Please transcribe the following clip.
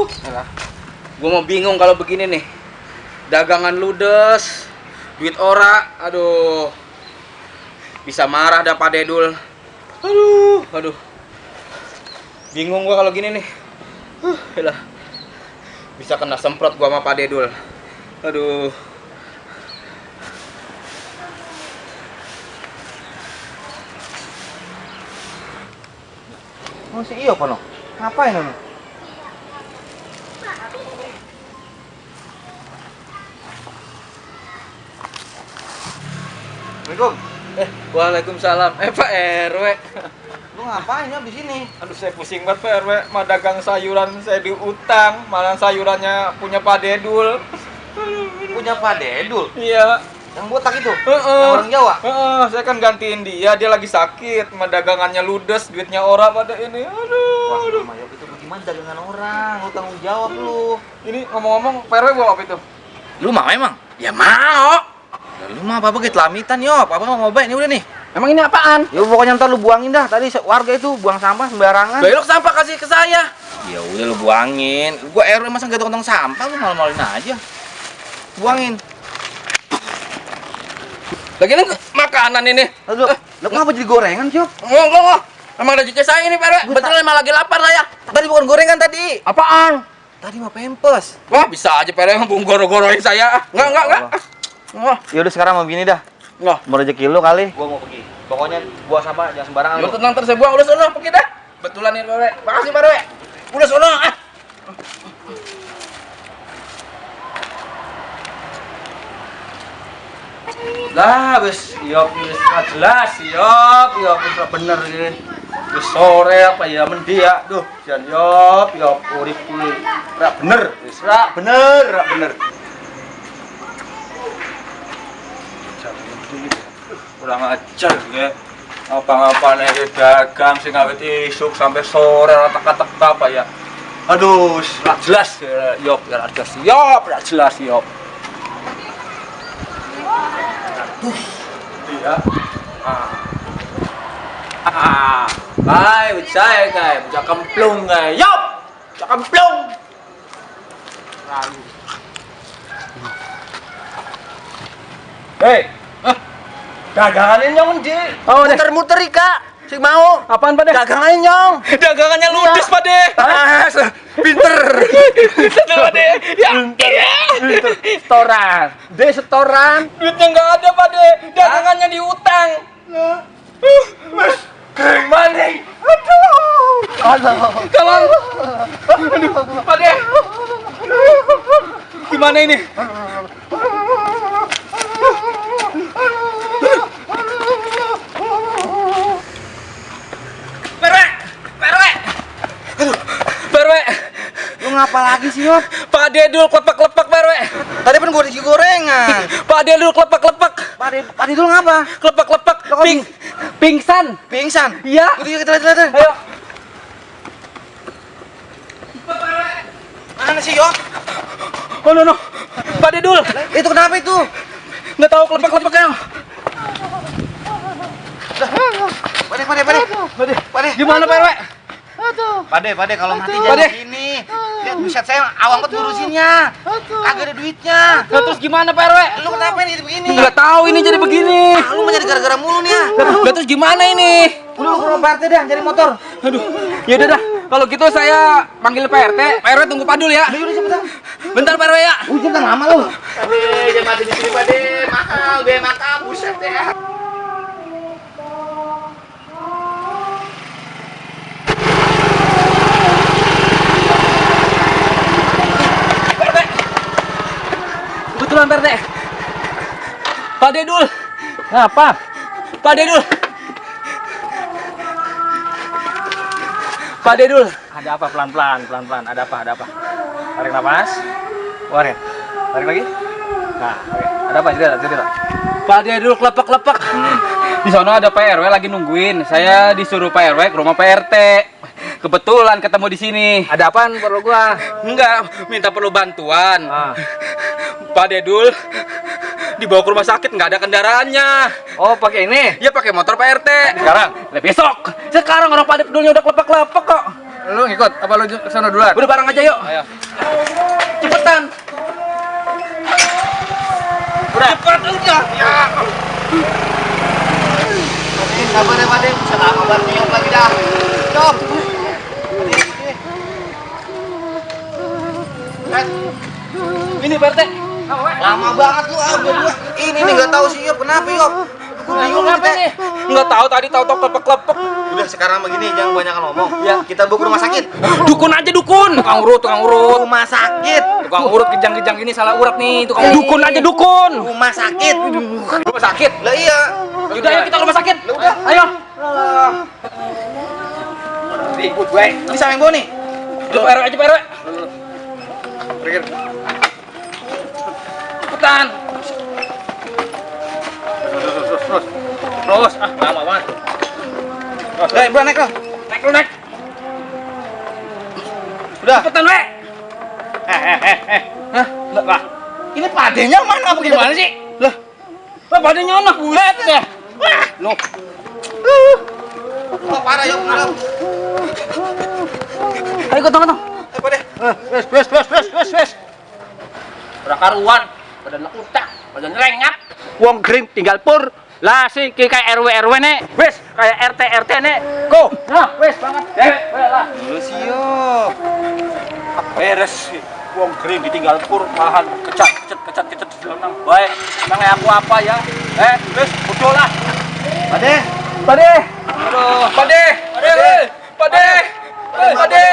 Alah. Gue mau bingung kalau begini nih. Dagangan ludes, duit ora, aduh. Bisa marah dah Pak Dedul. Aduh. Bingung gua kalau gini nih. Alah. Bisa kena semprot gua sama Pak Dedul. Aduh. Oh si Iyo apa no? Ngapain no? Assalamualaikum. Waalaikumsalam. Pak RW. Lu ngapain ya di sini? Aduh, saya pusing banget Pak RW. Mah dagang sayuran saya diutang, malah sayurannya punya Pak Dedul. Punya Pak Dedul? Iya. Yang botak itu? Yang orang Jawa? Saya kan gantiin dia lagi sakit. Mah dagangannya ludes, duitnya ora pada ini. Wah, Aduh. Mayok itu bagaimana dagangan orang? Lu tanggung jawab lu. Ini ngomong-ngomong, Pak RW bawa apa itu? Lu mau emang? Ya mau. Ya, lu mah apa-apa gitu lamitan yo. Apa mau ngobain ini udah nih. Emang ini apaan? Ya pokoknya ntar lu buangin dah. Tadi warga itu buang sampah sembarangan. Belok sampah kasih ke saya. Ya udah lu buangin. Gua RW masa nggak ada kantong sampah, lu malu-maluin aja. Buangin. Lagian makanan ini. Aduh, lu kenapa jadi gorengan, Cok? Ngomong. Emang ada cuci saya ini, Pak RW. Betul emang lagi lapar saya. Tadi bukan gorengan tadi. Apaan? Tadi mah pempes. Wah, bisa aja Pak RW bung goro-goroin saya. Enggak. Wah, Ya udah sekarang mau begini dah. enggak. Mau rezeki lu kali. Gua mau pergi. Pokoknya buang sampah jangan sembarangan Lu lu. tenang saya buang, udah sono pergi dah. Betulan nih, Pak RW. Makasih, Pak RW. Udah sono. Lah, wis jelas, yop, wis bener ini. Wis sore apa ya mendi ya. Duh, jan yop, urip kuwi. Ra bener, wis ra bener. Kurang ajar ya. Apa-apane dagang sing awet isuk sampai sore ra teka-teka apa ya. Aduh, ra jelas yop, ra jelas yop. Iya. Hai, saya guys, bocah kemplung guys. Yop, bocah kemplung. Hei, dagangannya nyong di. Oh, Muter-muter Ika. Si mau. Apaan, Pak De? Dagangannya nyong. Dagangannya ludes, Pak De. Pinter. Pak De. Ya. Setoran. Setoran. Duitnya nggak ada, Pak De. Dagangannya diutang. Mas, kering maning. Aduh. Tolong. Aduh, Pak De. Gimana ini? Perwe. Lu ngapa lagi sih, Yop? Pak Dedul klepak-klepak, Perwe. Tadi kan gua di gorengan. Pak Dedul klepak-klepak. Pak Dedul ngapa? Klepak-klepak. Pingsan. Pingsan. Iya. Udah kita lihat. Ayo. Mana sih, Yop? Oh, no. Pak Dedul. Itu kenapa itu? Nggak tahu klepak-klepaknya. Pade. Gimana, Perwe? Pade kalau mati Pade. jangan gini. Lihat buset saya awang banget ngurusinnya. Kagak ada duitnya. Nah, terus gimana, Perwe? Lu kenapa ini jadi begini? Nggak tahu ini jadi begini. Lu mah jadi gara-gara mulu nih ya. Lah terus gimana ini? Udah lu ke rumah Pak RT dah cari motor. Aduh, ya udah dah. Kalau gitu saya panggil Pak RT. Pak RW tunggu Padul ya. Udah cepetan. Bentar Pak RW ya. Jangan lama lu. Pade, jangan mati di sini Pade, mahal, biaya makan, buset ya. Kebetulan Pak RT. Pak Dedul. Apa? Pak Dedul. Pak Dedul. Ada apa pelan-pelan. Ada apa? Tarik nafas. Keluarin. Tarik lagi. Nah, oke. Ada apa? Cerita. Pak Dedul klepak-klepak. Di sana ada Pak RW lagi nungguin. Saya disuruh Pak RW ke rumah Pak RT. Kebetulan ketemu di sini. Ada apaan perlu gua? Enggak, minta perlu bantuan. Ah. Pak Dedul dibawa ke rumah sakit, nggak ada kendaraannya. Oh, pakai ini. Ya pakai motor Pak RT. Sekarang? Lah besok. Sekarang orang Pak Dedulnya udah klepak-klepak kok. Lu ngikut apa lu ke sana duluan? Udah bareng aja yuk. Ayo. Cepetan. Udah. Cepat udah. Ya. Sabar ya Pak De, bisa lama banget nyop lagi dah. Nyop. Ini Pak RT. Lama banget lu berdua. Ini nih nggak tahu sih Yop, kenapa Yop? Bingung Kenapa nih? Enggak tahu tadi tahu-tahu klepek-klepek. Udah sekarang begini, jangan banyak ngomong. Ya, kita bawa ke rumah sakit. Dukun aja dukun. Tukang urut. Rumah sakit. Tukang urut kejang-kejang gini salah urat nih. Tukang dukun aja dukun. Rumah sakit. Rumah sakit. Lah iya. Yaudah ayo kita ke rumah sakit. Udah. Ayo. Ribut gue. Ini sama yang gua nih. Ayo Pak RW aja Pak RW. Cepetan. Terus. Ah, lama banget. Udah, naik lo. Naik lu naik. Udah. Cepetan we. Hah? Lah. Ini padenya mana apa Gimana sih? Lah. Lah pada nyonok bulet ya. Loh. Oh, parah Yop. Ayo gotong. Apa deh? Wes. Udah karuan. Badan utak, badan lengap. Wong gering tinggal pur. Lah sih kayak RW nih. Wes, kayak RT nih. Go. Nah, wes banget. Lah. Lu sih Yop. Beres. Wong gering ditinggal pur malahan kecat dilenang. Baik, nang aku apa ya? Wes, bodoh lah. Pak De. Pade. Aduh, Pade. Pade.